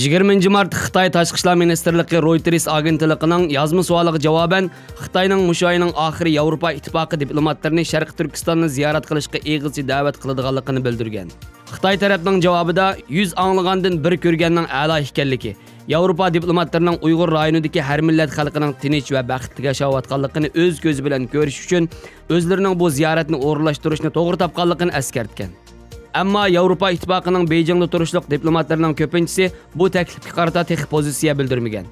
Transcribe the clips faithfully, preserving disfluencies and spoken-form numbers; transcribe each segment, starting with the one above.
يىگىرمىنچى مارت خىتاي تاشقى ئىشلار مىنىستىرلىقى رويتېرس ئاگېنتلىقىنىڭ يازما سوئالىغا جاۋابەن، خىتاينىڭ مۇشۇ ئاينىڭ ئاخىرى ياۋروپا ئىتتىپاقى دىپلوماتلىرىنى شەرقىي تۈركىستاننى زىيارەت قىلىشقا ئېغىزچە دەۋەت قىلىدىغانلىقىنى بىلدۈرگەن. خىتاي تەرەپنىڭ جاۋابىدا، يۈز ئاڭلىغاندىن بىر كۆرگەننىڭ ئەلا ئىكەنلىكى، ياۋروپا دىپلوماتلىرىنىڭ ئۇيغۇر رايونىدىكى ھەر مىللەت خەلقىنىڭ تىنچ ۋە بەختلىك ياشاۋاتقانلىقىنى ئۆز كۆزى بىلەن كۆرۈش ئۈچۈن ئۆزلىرىنىڭ بۇ زىيارەتنى ئورۇنلاشتۇرۇشنى توغرا تاپقانلىقىنى ئەسكەرتكەن. ئەمما ياۋروپا ئىتتىپاقىنىڭ بېيجىڭدا تۇرۇشلۇق دىپلوماتلىرىنىڭ كۆپىنچىسى بۇ تەكلىپكە قارىتا تېخى پوزىتسىيە بىلدۈرمىگەن.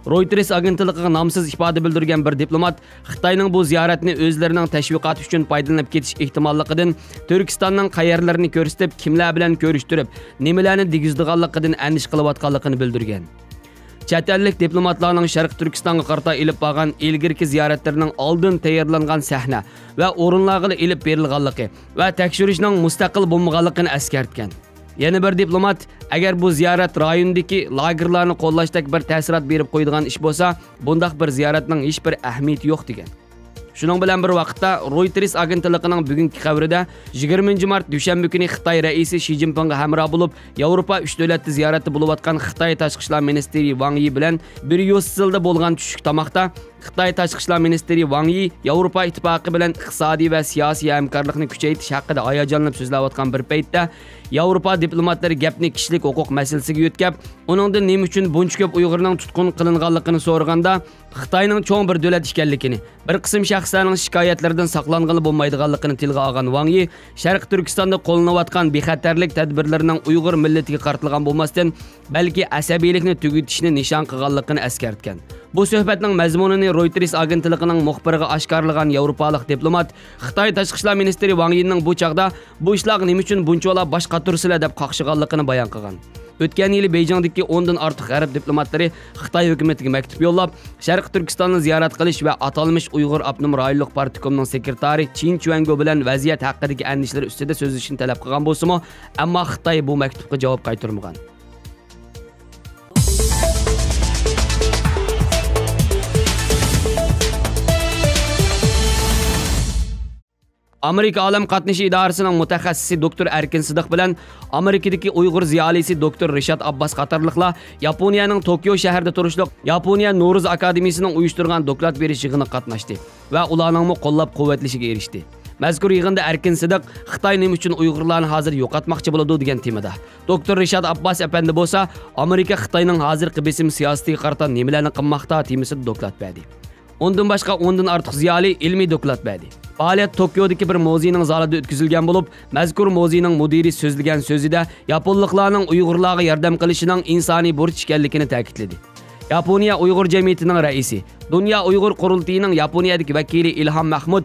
رويتېرس ئاگېنتلىقىغا نامسىز ئىپادە بىلدۈرگەن بىر دىپلومات خىتاينىڭ بۇ زىيارەتنى ئۆزلىرىنىڭ تەشۋىقاتى ئۈچۈن پايدىلىنىپ كېتىش ئېھتىماللىقىدىن، تۈركىستاننىڭ قەيەرلىرىنى كۆرسىتىپ، كىملەر بىلەن كۆرۈشتۈرۈپ، نېمىلەرنى دېگۈزىدىغانلىقىدىن ئەندىشە قىلىۋاتقانلىقىنى بىلدۈرگەن. چەت ئەللىك دىپلوماتلارنىڭ شەرقىي تۈركىستانغا قارىتا ئېلىپ بارغان ئىلگىرىكى زىيارەتلىرىنىڭ ئالدىن تەييارلانغان سەھنە ۋە ئورۇنلارغىلا ئېلىپ بېرىلغانلىقى ۋە تەكشۈرۈشنىڭ مۇستەقىل بولمىغانلىقىنى ئەسكەرتكەن. يەنە بىر دىپلومات، ئەگەر بۇ زىيارەت رايوندىكى لاگېرلارنى قوللاشتەك بىر تەسىرات بېرىپ قويىدىغان ئىش بولسا، بۇنداق بىر زىيارەتنىڭ ھېچبىر ئەھمىيىتى يوق، دېگەن. شۇنىڭ بىلەن بىر ۋاقىتتا، رويتېرس ئاگېنتلىقىنىڭ بۈگۈنكى خەۋىرىدە، يىگىرمىنچى مارت دۈشەنبە كۈنى خىتاي رەئىسى شى جىنپىڭغا ھەمراھ بولۇپ، ياۋروپا ئۈچ دۆلەتتە زىيارەتتە بولۇۋاتقان خىتاي تاشقى ئىشلار مىنىستىرى ۋاڭ يى بىلەن بىر يوسسېلدا بولغان چۈشلۈك تاماقتا، خىتاي تاشقى ئىشلار مىنىستىرى ۋاڭ يى ياۋروپا ئىتتىپاقى بىلەن ئىقتىسادىي ۋە سىياسىي ھەمكارلىقنى كۈچەيتىش ھەققىدە ھاياجانلىنىپ سۆزلەۋاتقان بىر پەيتتە، ياۋروپا دىپلوماتلىرى گەپنى كىشىلىك ھوقۇق مەسىلىسىگە يۆتكەپ، ئۇنىڭدىن نېمە ئۈچۈن بۇنچە كۆپ ئۇيغۇرنىڭ تۇتقۇن قىلىنغانلىقىنى سورىغاندا، خىتاينىڭ چوڭ بىر دۆلەت ئىكەنلىكىنى، بىر قىسىم شەخسلەرنىڭ شىكايەتلىرىدىن ساقلانغىلى بولمايدىغانلىقىنى تىلغا ئالغان ۋاڭ يى، شەرقىي تۈركىستاندا قوللىنىۋاتقان بىخەتەرلىك تەدبىرلىرىنىڭ ئۇيغۇر مىللىتىگە قارىتىلغان بولماستىن، بەلكى ئەسەبىيلىكنى تۈگىتىشنى نىشان قىلغانلىقىنى ئەسكەرتكەن. بۇ سۆھبەتنىڭ مەزمۇنىنى رويتېرس ئاگېنتلىقىنىڭ مۇخبىرىغا ئاشكارىلىغان ياۋروپالىق دىپلومات خىتاي تاشقى ئىشلار مىنىستىرى ۋاڭ يىنىڭ بۇ چاغدا، بۇ ئىشلارغا نېمە ئۈچۈن بۇنچىۋالا باش قاتۇرىسىلەر دەپ قاقشىغانلىقىنى بايان قىلغان. ئۆتكەن يىلى بېيجىڭدىكى ئوندىن ئارتۇق غەرب دىپلوماتلىرى خىتاي ھۆكۈمىتىگە مەكتۇپ يوللاپ، شەرقىي تۈركىستاننى زىيارەت قىلىش ۋە ئاتالمىش ئۇيغۇر ئاپتونوم رايونلۇق پارتكومنىڭ سېكرېتارى چىن چۈەنگو بىلەن ۋەزىيەت ھەققىدىكى ئەندىشىلىرى ئۈستىدە سۆزلىشىشنى تەلەپ قىلغان بولسىمۇ، ئەمما خىتاي بۇ مەكتۇپقا جاۋاب قايتۇرمىغان. ئامېرىكا ئالەم قاتنىشى ئىدارىسىنىڭ مۇتەخەسسىسى دوكتور ئەركىن سىدىق بىلەن ئامېرىكىدىكى ئۇيغۇر زىيالىيسى دوكتور رىشات ئابباس قاتارلىقلار ياپونىيەنىڭ توكيو شەھىرىدە تۇرۇشلۇق ياپونىيە نورۇز ئاكادېمىيىسىنىڭ ئۇيۇشتۇرغان دوكلات بېرىش يىغىنىغا قاتناشتى ۋە ئۇلارنىڭمۇ قوللاپ قۇۋۋەتلىشىگە ئېرىشتى. مەزكۇر يىغىندا ئەركىن سىدىق خىتاي نېمە ئۈچۈن ئۇيغۇرلارنى ھازىر يوقاتماقچى بولىدۇ دېگەن تېمىدا، دوكتور رىشات ئابباس ئەپەندى بولسا ئامېرىكا خىتاينىڭ ھازىرقى بېسىم سىياسىتىگە قارىتا نېمىلەرنى قىلماقتا تېمىسىدا دوكلات بەردى. ئوندىن باشقا ئوندىن ئارتۇق زىيالىي ئىلمىي دوكلات بەردى. پائالىيەت توكيودىكى بىر مۇزېينىڭ زالىدا ئۆتكۈزۈلگەن بولۇپ، مەزكۇر مۇزېينىڭ مۇدىرى سۆزلىگەن سۆزىدە ياپونلۇقلارنىڭ ئۇيغۇرلارغا ياردەم قىلىشىنىڭ ئىنسانىي بۇرچ ئىكەنلىكىنى تەكىتلىدى. ياپونىيە ئۇيغۇر جەمئىيىتىنىڭ رەئىسى، دۇنيا ئۇيغۇر قۇرۇلتىيىنىڭ ياپونىيەدىكى ۋەكىلى ئىلھام مەھمۇد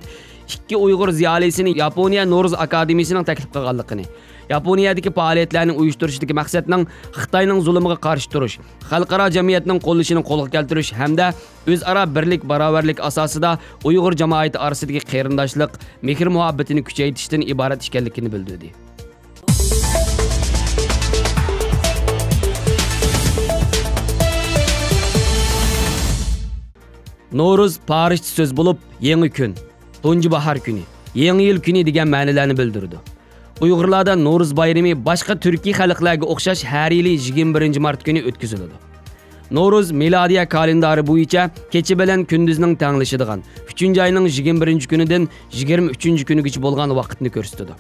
ئىككى ئۇيغۇر زىيالىيسىنى ياپونىيە نورۇز ئاكادېمىيىسىنىڭ تەكلىپ قىلغانلىقىنى، ياپونىيەدىكى پائالىيەتلەرنى ئۇيۇشتۇرۇشتىكى مەقسەتنىڭ خىتاينىڭ زۇلۇمىغا قارشى تۇرۇش، خەلقئارا جەمئىيەتنىڭ قوللىشىنى قولغا كەلتۈرۈش ھەمدە ئۆزئارا بىرلىك، باراۋەرلىك ئاساسىدا ئۇيغۇر جامائىتى ئارىسىدىكى قېرىنداشلىق، مېھىر-مۇھەببىتىنى كۈچەيتىشتىن ئىبارەت ئىكەنلىكىنى بىلدۈردى. نورۇز پارسچە سۆز بولۇپ، يېڭى كۈن، تۇنجى باھار كۈنى، يېڭى يىل كۈنى دېگەن مەنىلەرنى بىلدۈرىدۇ. ئۇيغۇرلاردا نورۇز بايرىمى باشقا تۈركىي خەلقلەرگە ئوخشاش ھەر يىلى يىگىرمە بىرىنچى مارت كۈنى ئۆتكۈزۈلىدۇ. نورۇز مىلادىيە كالېندارى بويىچە كېچە بىلەن كۈندۈزنىڭ تەڭلىشىدىغان، ئۈچىنچى ئاينىڭ يىگىرمە بىرىنچى كۈنىدىن يىگىرمە ئۈچىنچى كۈنىگىچە بولغان ۋاقىتنى كۆرسىتىدۇ.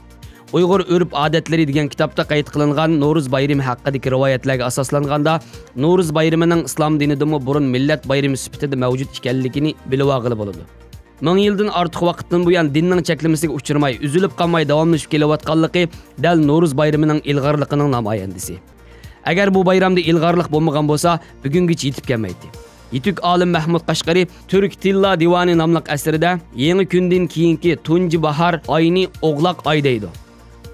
ئۇيغۇر ئۆرپ-ئادەتلىرى دېگەن كىتابتا قەيت قىلىنغان نورۇز بايرىمى ھەققىدىكى رىۋايەتلەرگە ئاساسلانغاندا، نورۇز بايرىمىنىڭ ئىسلام دىنىدىمۇ بۇرۇن مىللەت بايرىمى سۈپىتىدە مەۋجۇت ئىكەنلىكىنى بىلىۋالغىلى بولىدۇ. مىڭ يىلدىن ئارتۇق ۋاقىتتىن بۇيان دىننىڭ چەكلىمىسىگە ئۇچرىماي، ئۈزۈلۈپ قالماي داۋاملىشىپ كېلىۋاتقانلىقى دەل نورۇز بايرىمىنىڭ ئىلغارلىقىنىڭ نامايەندىسى. ئەگەر بۇ بايرامدا ئىلغارلىق بولمىغان بولسا، بۈگۈنگىچە يېتىپ كەلمەيتتى. يېتۈك ئالىم مەھمۇد قەشقەرى تۈرك تىللا دىۋانى ناملىق ئەسىرىدە، يېڭى كۈندىن كېيىنكى تۇنجى باھار ئاينى ئوغلاق ئاي دەيدۇ.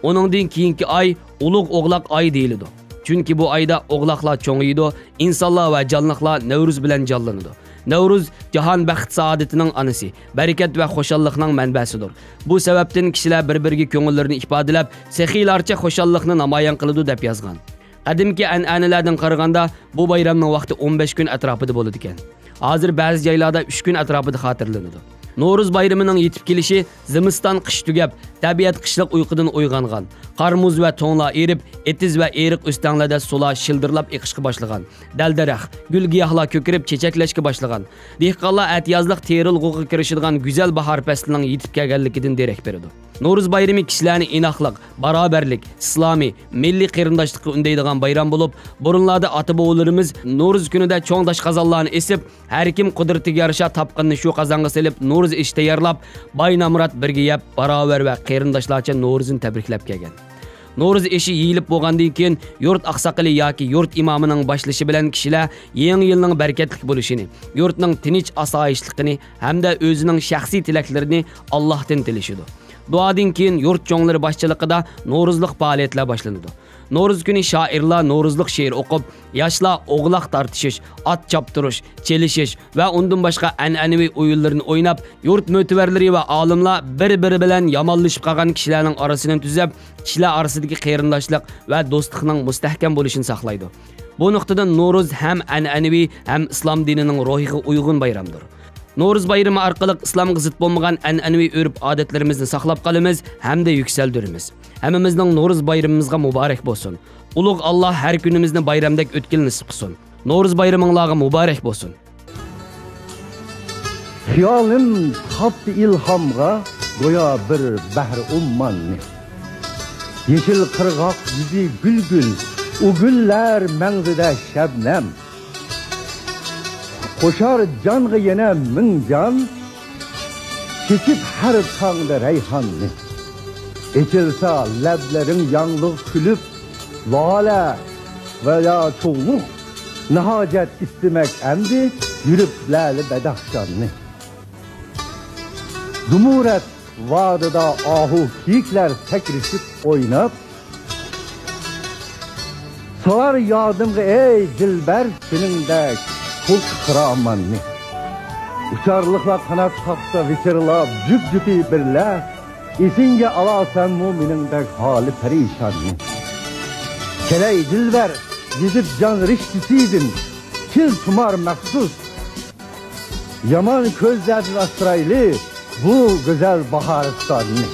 ئۇنىڭدىن كېيىنكى ئاي ئۇلۇغ ئوغلاق ئاي دېيىلىدۇ. چۈنكى بۇ ئايدا ئوغلاقلار چوڭىيىدۇ، ئىنسانلار ۋە جانلىقلار نەۋرۇز بىلەن جانلىنىدۇ. نەۋرۇز جاھان بەخت-سائادىتىنىڭ ئانىسى، بەرىكەت ۋە خۇشاللىقنىڭ مەنبەسىدۇر. بۇ سەۋەبتىن كىشىلەر بىر-بىرىگە كۆڭۈللىرىنى ئىپادىلەپ، سېخىيلارچە خۇشاللىقنى نامايان قىلىدۇ، دەپ يازغان. قەدىمكى ئەنئەنىلەردىن قارىغاندا، بۇ بايرامنىڭ ۋاقتى ئون بەش كۈن ئەتراپىدا بولىدىكەن. ھازىر بەزى جايلاردا ئۈچ كۈن ئەتراپىدا خاتىرىلىنىدۇ. نورۇز بايرىمىنىڭ يېتىپ كېلىشى زىمىستان، قىش تۈگەپ، تەبىئەت قىشلىق ئۇيقۇدىن ئويغانغان. قار-مۇز ۋە توڭلار ئېرىپ، ئېتىز ۋە ئېرىق ئۆستەڭلەردە سۇلار شىلدىرلاپ ئېقىشقا باشلىغان. دەل-دەرەخ، گۈل-گىياھلار كۆكىرىپ چېچەكلەشكە باشلىغان. دېھقانلار ئەتىيازلىق تېرىلغۇغا كىرىشىدىغان گۈزەل باھار پەسلىنىڭ يېتىپ كەلگەنلىكىدىن دېرەك بېرىدۇ. نورۇز بايرىمى كىشىلەرنى ئىناقلىق، باراۋەرلىك، ئىسلامىي، مىللىي قېرىنداشلىققا ئۈندەيدىغان بايرام بولۇپ، بۇرۇنلاردا ئاتا-بوۋىلىرىمىز نورۇز كۈنىدە چوڭ داش قازانلارنى ئېسىپ، ھەر كىم قۇدرىتىگە يارىشا تاپقىنىنى شۇ قازانغا سېلىپ، نورۇز ئېشى تەييارلاپ، باي-نامرات بىرگە يەپ، باراۋەر ۋە قېرىنداشلارچە نورۇزنى تەبرىكلەپ كەلگەن. نورۇز ئېشى يېيىلىپ بولغاندىن كېيىن، يۇرت ئاقساقىلى ياكى يۇرت ئىمامىنىڭ باشلىشى بىلەن كىشىلەر يېڭى يىلنىڭ بەرىكەتلىك بولۇشىنى، يۇرتنىڭ تىنچ-ئاسايىشلىقىنى ھەمدە ئۆزىنىڭ شەخسىي تىلەكلىرىنى ئاللاھتىن تىلىشىدۇ. دۇئادىن كېيىن يۇرت چوڭلىرى باشچىلىقىدا نورۇزلۇق پائالىيەتلەر باشلىنىدۇ. نورۇز كۈنى شائىرلار نورۇزلۇق شېئىر ئوقۇپ، ياشلار ئوغلاق تارتىشىش، ئات چاپتۇرۇش، چېلىشىش ۋە ئۇندىن باشقا ئەنئەنىۋى ئويۇنلىرىنى ئويناپ، يۇرت مۆتىۋەرلىرى ۋە ئالىملار بىر-بىرى بىلەن يامانلىشىپ قالغان كىشىلەرنىڭ ئارىسىنى تۈزەپ، كىشىلەر ئارىسىدىكى قېرىنداشلىق ۋە دوستلۇقنىڭ مۇستەھكەم بولۇشىنى ساقلايدۇ. بۇ نۇقتىدىن نورۇز ھەم ئەنئەنىۋى، ھەم ئىسلام دىنىنىڭ روھىغا ئۇيغۇن بايرامدۇر. نورۇز بايرىمى ئارقىلىق ئىسلامغا زىت بولمىغان ئەنئەنىۋى ئۆرپ-ئادەتلىرىمىزنى ساقلاپ قالىمىز ھەمدە يۈكسەلدۈرىمىز. ھەممىمىزنىڭ نورۇز بايرىمىمىزغا مۇبارەك بولسۇن. ئۇلۇغ ئاللاھ ھەر كۈنىمىزنى بايرامدەك ئۆتكىلى نېسىپ قىلسۇن. نورۇز بايرىمىڭلارغا مۇبارەك بولسۇن. خىيالىم تاپتى ئىلھامغا گويا بىر بەھرى ئۇمماننى. يېشىل قىرغاق يۈزى گۈل-گۈل، ئۇ گۈللەر مەڭزىدە شەبنەم. قوشار جانغا يەنە مىڭ جان، چېچىپ ھەر تاڭدا رەيھاننى. ئېچىلسا لەۋلىرىڭ ياڭلىق كۈلۈپ، لالە ۋە يا چوغلۇق، ناھاجەت ئىستىمەك ئەمدى يۈرۈپ لەلە بەدەخشاننى. زۇمرەت ۋادىدا ئاھۇ كىيىكلەر سەكرىشىپ ئويناپ، سالار يادىمغا ئەي دىلبەر سېنىڭدەك خۇلقى خىراماننى. ئۇچارلىقلار قانات قاقسا ۋىچىرلاپ جۈپ-جۈپى بىرلە، ئېسىڭگە ئالارسەنمۇ مېنىڭدەك ھالى پەرىشاننى؟ كەلەي دىلبەر يېزىپ جان رىشتىسىدىن، كېل تۇمار مەخسۇس، يامان كۆزلەردىن ئاستۇرايلى بۇ گۈزەل باھارىستاننى.